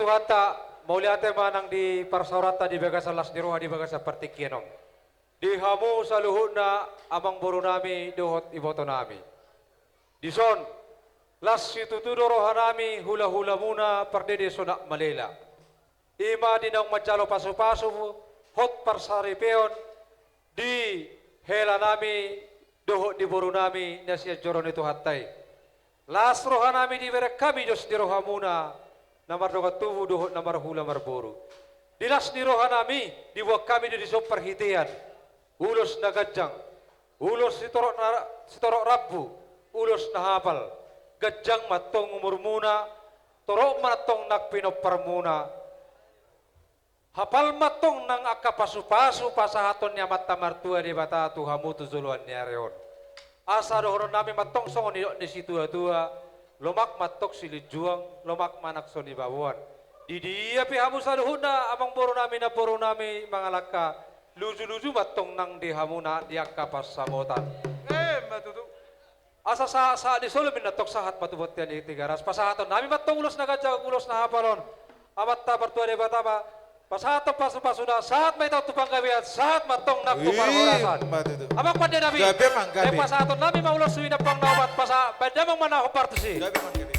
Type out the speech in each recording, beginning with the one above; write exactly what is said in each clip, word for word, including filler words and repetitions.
Tuhanta, mauliate ma nang di parsaoranta di bagasan las ni roha di bagasan partingkian on. Di hamu saluhutna amangborunami dohot ibotonami. Dison, las situtu do rohanami hulahulamuna pardede Sonak Malela. I ma di naung manjalo pasupasu hot parsaripeon di helanami dohot di borunami na sian joro ni Tuhanta i. Las rohanami dibereng hami dos ni rohamuna na mardongan tubu dohot na marhula marboru. Di las ni rohanami diboan hami do dison parhitean ulos na ganjang, ulos sitorop na, sitorop rambu, ulos na hapal. Ganjang ma antong umurmuna, torop ma antong nang pinomparmuna. Hapal ma antong nang angka pasupasu pasahaton ni Amanta Martua Debata tu hamu tu joloan ni ari on. Asa dohononnami ma antong songon nidok ni situatua, lomak ma antong silinjuang, lomak ma nang so nibaboan. Di dia pe hamu saluhutna amangborunami namborunami mangalangka, lujuluju ma antong nang di hamu na di angka pansamotan. Emma tutu. Asa sa-, sahat ni solu ma antong sahat ma tu bontean ni Tigaras. Pasahatonnami ma antong ulos na ganjang, ulos na hapal on. Amanta Martua Debata ma pasahathon pasupasuna, sahat ma hita tu panggabean, sahat ma antong nang tu parhorasan. Emma tutu. Amang pandenami. Gabe ma gabe. Pasahatonnami ma ulos tu inang pangomo, pasa-, baen damang ma na hombar tusi. Gabe ma gabe.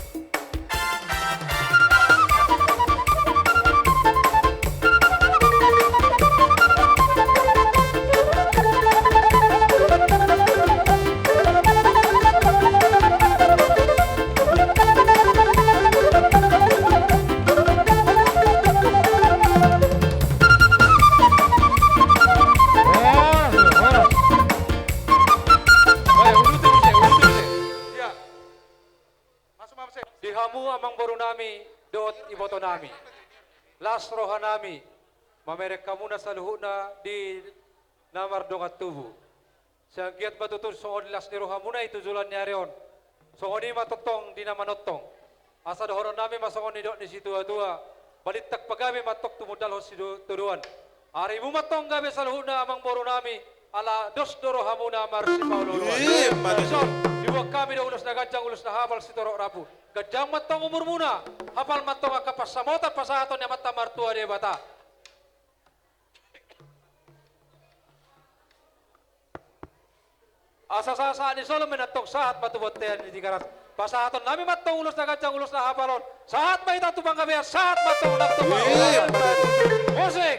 Di hamu amangborunami dohot ibotonami, las rohanami mamereng hamuna saluhutna di na mardongan tubu. Sai anggiat ma tutu songon las ni rohamuna i tu joloan ni ari on, songon i ma tongtong di na manongtong. Asa dohononnami ma songon nidok ni situatua, balintang pagabe ma antong tumundalhon sitodoan. Arimu ma antong gabe saluhutna amangborunami, ala dos do rohamuna marsipaolooloan. Emma tutu. Dison, diboan hami do ulos na ganjang, ulos na hapal, sitorop rambu. Ganjang ma antong umurmuna, hapal ma antong angka pansamotan pasahaton ni Amanta Martua Debata. Asa sa-, sahat ni solu ma antong sahat ma tu bontean ni Tigaras. Pasahatonnami ma antong ulos na ganjang, ulos na hapal on. Sahat ma hita tu panggabean, sahat ma antong nang tu parhorasan. Emma tutu. Musik.